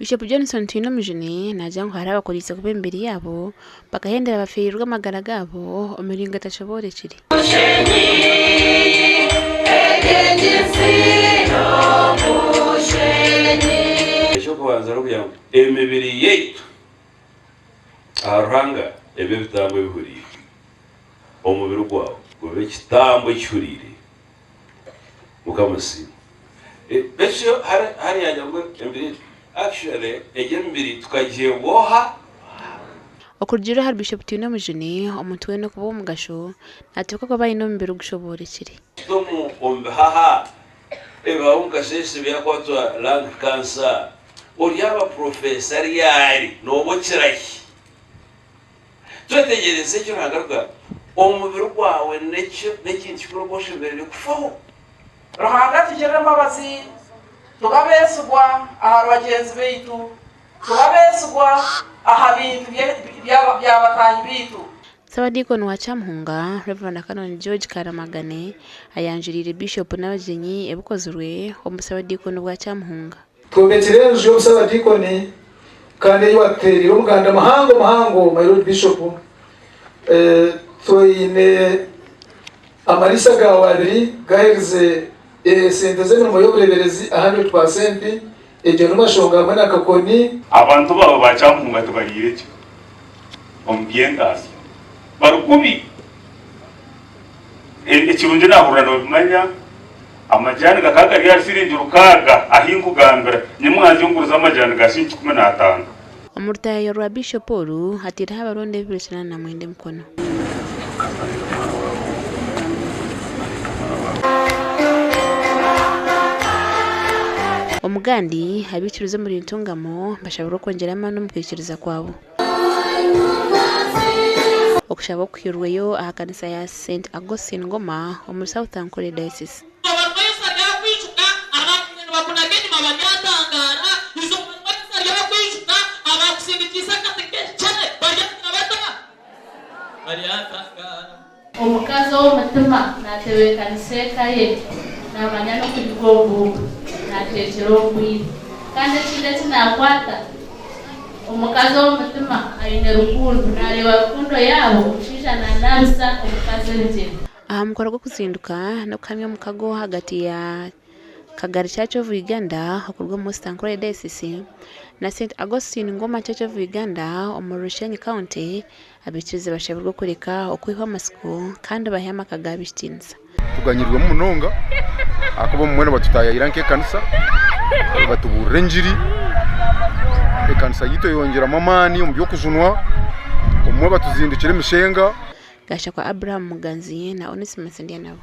Bishop Johnson Twinomujuni naagira ngu hariho abakoriise kubi emibiri yaabo bakahendera bafeereirwe amagara gaabo omu miringo etashoboorekire. Eky'okubanza n'okugira ngu emibiri yaitu aha Ruhanga ebe ebitambo ebihuriire. Omubiri gwawe gube ekitambo ekihuriire. Mukama asiimwe. Ekyo hariya ngu emibiri yaitu, actually egyo emibiri tukagiheebwa oha? Okurugiirira ahari Bishop Twinomujuni, omuntu weena okuba ow'omugasho naateekwa kuba aine omubiri ogushoboorekire. Omu omu bihaha ebibaho omu kasheeshe byakwatwa lung cancer, oryaba professor ryari? Nooba okirahi? Twetegyereze eki Ruhanga arikugamba, omubiri gwawe n'ekintu kikuru oku oshemereire kufaho. Ruhanga atugirire embabazi tube abeesigwa ahari bagyenzi baitu, tube abeesigwa aha bintu bya bataahi baitu. Ssabadiikoni wa Kyamuhunga, Rev. Canon George Karamagane ayanjuriire Bishop n'abagyenyi ebikozirwe omu busabadiikoni bwa Kyamuhunga. Twombekire enju y'obusabadiikoni kandi ei watuteereire omuganda muhango muhango my Lord Bishop. Twine amariisa gaawe abiri gaherize esente z'emirimo y'obureeberezi a hundred percent, egyo ni Mashonga hamwe na Kakoni. Abantu baawe ba Kyamuhunga tibariire gye omu by'entaasya, bari kubi. Ekirungi naahurira noobimanya, amajaani gakaba gari ahari shiringi rukaaga ahi nkugambira, nyimwanzyo ngurize amajaani ga shiringi 15. Omu rutayayo rwa Bishop oru, hataireho abaronda ebibiro 89 emikono. Omugandi, abaikiriza omuri Ntungamo bashabirwe okwongyera amaani omu kwikiriza kwabo. Okushaba okuhairweyo aha kanisa ya St Augustine Ngoma omuri South Ankole Diocese. Eizooba rimwe Yesu aryakwijuka, abaabaire nibakunaga enyima baryatangaara. Eizooba rimwe Yesu aryakwijuka, abaakusindikiise akati k'ekikyere baryagira bata? Baryatangaara. Omukazi ow'omutima naatebeekanisa eka ye, naamanya n'okugiga obuhuuku, naateekyera omu bwire. Kandi ekindi eki naakwata, omukazi ow'omutima aine rukundo, naareeba rukundo yaabo, omushaija naanaabisa omukazi ebigyere. Aha mukoro gw'okuzinduka n'okuhamya omukago ahagati ya Kagari Church of Uganda okuruga omu Western Ankole Diocese na St Augustine Ngoma Church of Uganda omuri Rushenyi County, abaikiriza bashabirwe okureka okwihwa amatsiko kandi bahe amaka gaabo ekitiinisa. Tuganyirwemu munonga ahakuba obumwe nibatutaayayira nk'ekanisa batubuurira engiri, ekanisa yaitu eyongyeramu amaani omu by'okujunwa, obumwe batuzindikira emishenga. Gashakwa Abraham Muganzi na Onesimus Ndyanabo.